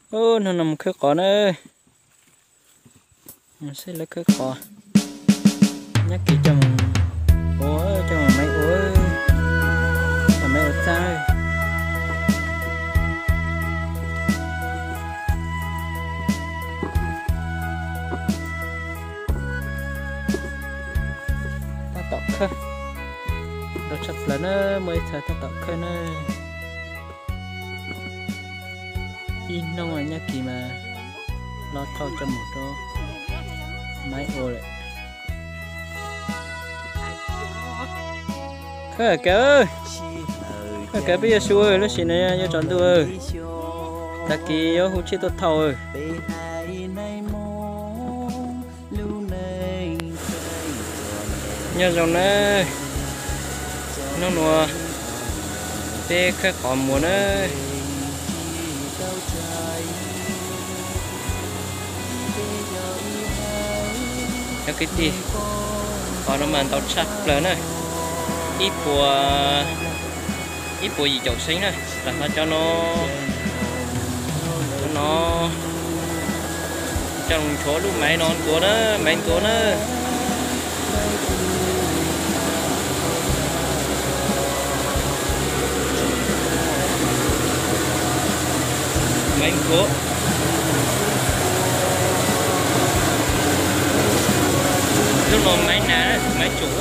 Hnub no mus khawb qos na. Mus saib lawv khawb qos. Nyob kis coj mus ua, coj mus maiv ua, coj maiv ua txaj. Tab tom khawb, ntau tshaj plaws na, muaj ib txha tab tom khawb na. Ib hnub nyob kis mas loj thauj coj mus rau maiv ua lawm. Khawb kav, khawb kav peb yuav su lub sim no yuav tsaus ntuj. Tag kis yuav hu tshiab tuaj thauj. Nyob zoo na, hnub no peb khawb qos muag na. Cov kwv tij, qos no mas ntau tshaj plaws na, ib puas, ib puas yim caum seeb na. Tam no cov no, cov no coj los nchuav lub maiv no ntuav na, maiv ntuav na. Maiv ntuav. Lub no maiv nas, maiv tsum.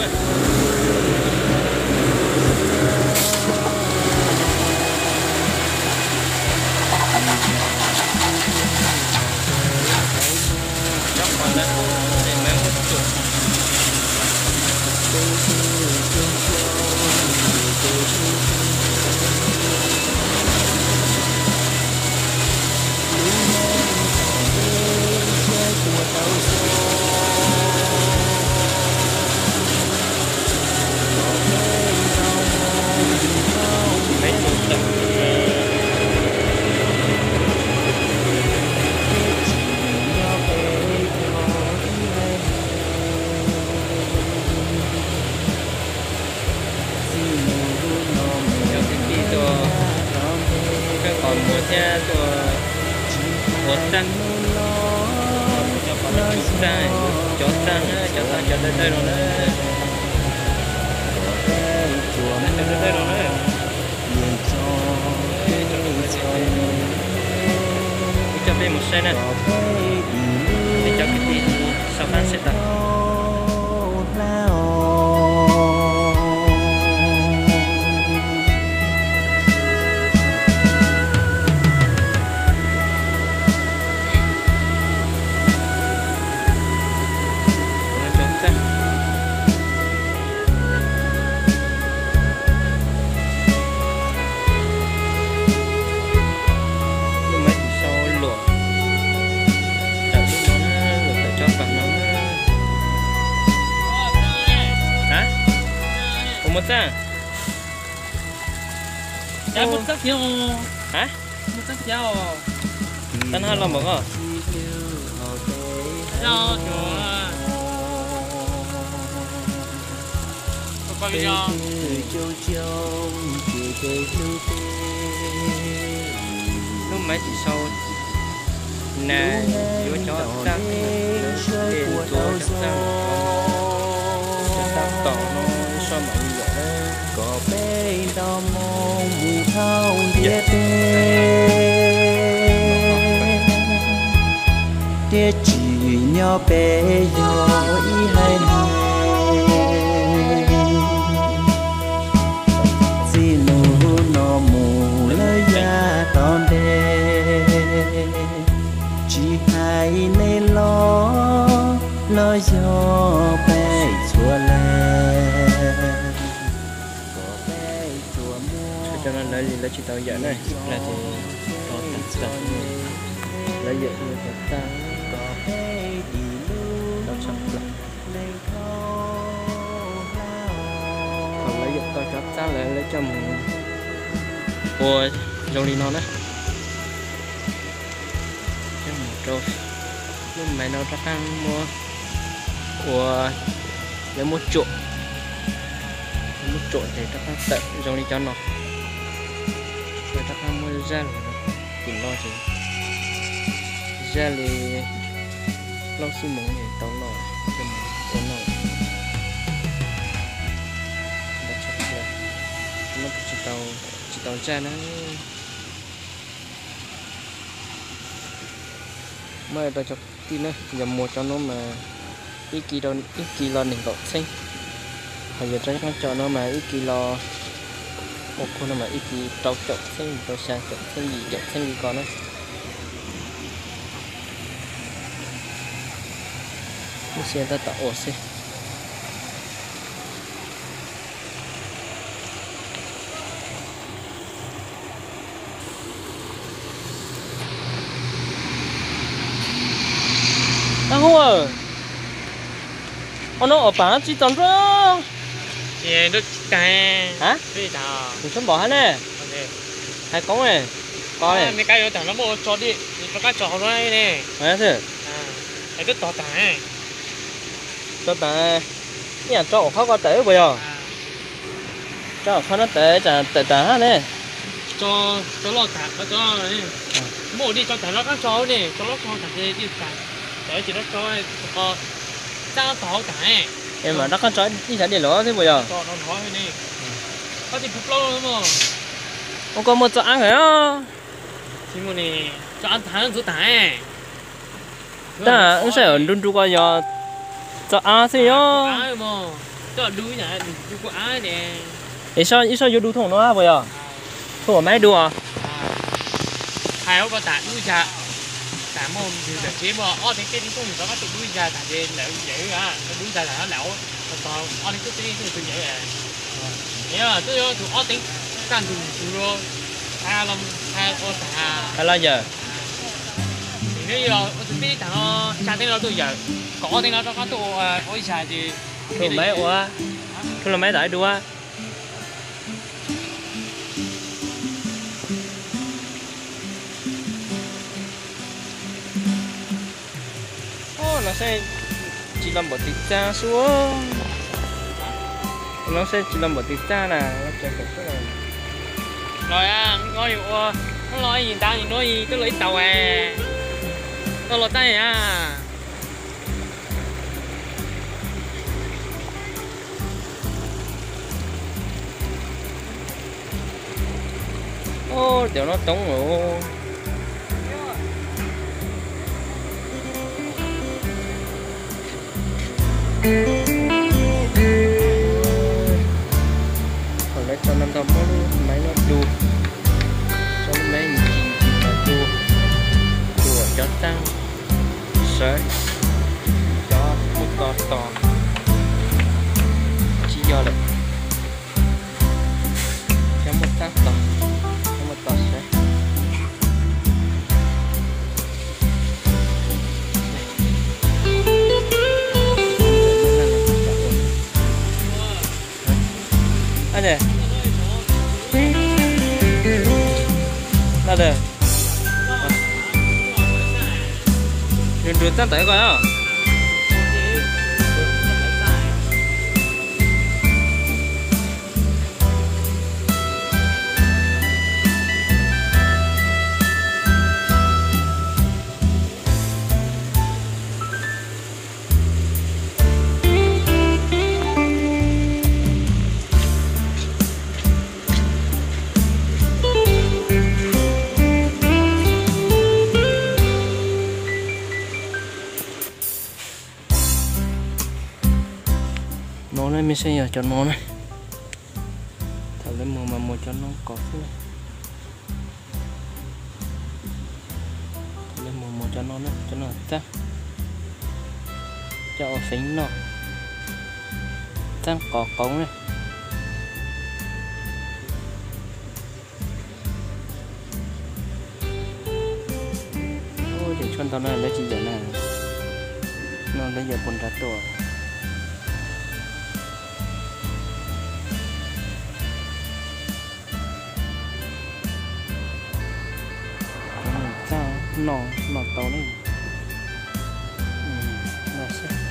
Cov kwv tij tuaj khawb qos muag thiab tuaj ua txaj, cov qos no tsum txaj, cov txaj na, cov txaj cov dawb dawb no na, cov dawb dawb no na. Kuv coj peb mus saib na, peb cov kwv tij sau qab saib tau. Lub maiv tsis sau luam, tawm lub no, luam tawm tsob pam no. Ha? Ua muag txaj? Ha? Tab no los npaum ko. Lub maiv tsis sau nas, yuav cov txaj, ces ntuav cov txaj, cov txaj tom no soj mam li yom. Kom peb nto moo mus thauj ntiaj teb, thiaj tsim nyog peb yog ib haiv neeg. Txij hnub no mus lawm yav tom ntej, tsis hais nej los, los yog peb txhua leej. Cov no lawv li lawv tsis tau yawm na, ib plag ces rov tag tag. Lawv yawm cov txaj, tau tshaj plaws. Thaum lawv yawm tau cov txaj lawm lawv coj mus ua zoo li no na. Coj mus rau lub maiv no rov qab muab ua, lawv muab tsuam, lawv muab tsuam ces rov qab tawm zoo li cov no, lawv rov qab muab zaj lug tim no ces Zaj li plaub xuab moos tau noj, ua noj. Noj tsis tau zaj na. Muab rau cov kwv tij na, yog muag cov no mas ib kis, ib kis los nees nkaum txheeb. Ho yog rab qaab tso no mas ib kis los, ua kuag no mas ib kis rau caum txheeb, rau xya caum txheeb, yim caum txheeb li ko na. Lub sij hawm tab tom ua xwb. Ab hu, ua no ua paag tsi txaus nruab. Kuv tub npom hab ne, hais koob ko, rov qaab tso hauv no ne. Twb tog taag, tso taag, ib yaam tso ua qhov ko tawm puas yog? Tso ua qhov no tawm, tawm taag hab ne. Muab ua dej tso taag, rov qaab tso ne, tso loj tso taag, tawm tsis tau tso, txaab tog hauv taag. Es mam rov qaab tso ib yaam dej lawm xwb puas yog? Ua koj muaj txoj aab lawm. Txoj aab taag ntxuav taag. Tab wb saib nru nru ko yog txoj aab xwb yog. Es ib sab yuav du thooj no puas yog? Thooj ua maib du os. Hais los yawm. Thooj maib ua, thooj los maib tom ib du. Los saib tsis los npaum twg txaab xwb. Los saib tsis los npaum twg txaab na. Los, ua, los ib ntav nuav twb los ib tau, tau los txaab a. Cov no toob lawm. Thaum lawv tso no ntag muab lub maiv no du, tso lub maiv ncig ncig no du, du cov txaab sawv, cov muaj to tos tsis yog lawm. Cov muaj txaab tos, cov muaj tos sawv. Nws nrug txaab tawm ko. No na, mej saib yog cov no na. Thaum lawv muag mas muag cov no qos xwb. Thaum lawv muag muag cov no na, cov no txaab, coj ua feev noj, txaab qos qoob na. Ces tshuaj ntau no lawv tsis yawm na, no lawv yawm puas nrad tuaj. Txaab noj, noj tau ne. Noj xwb.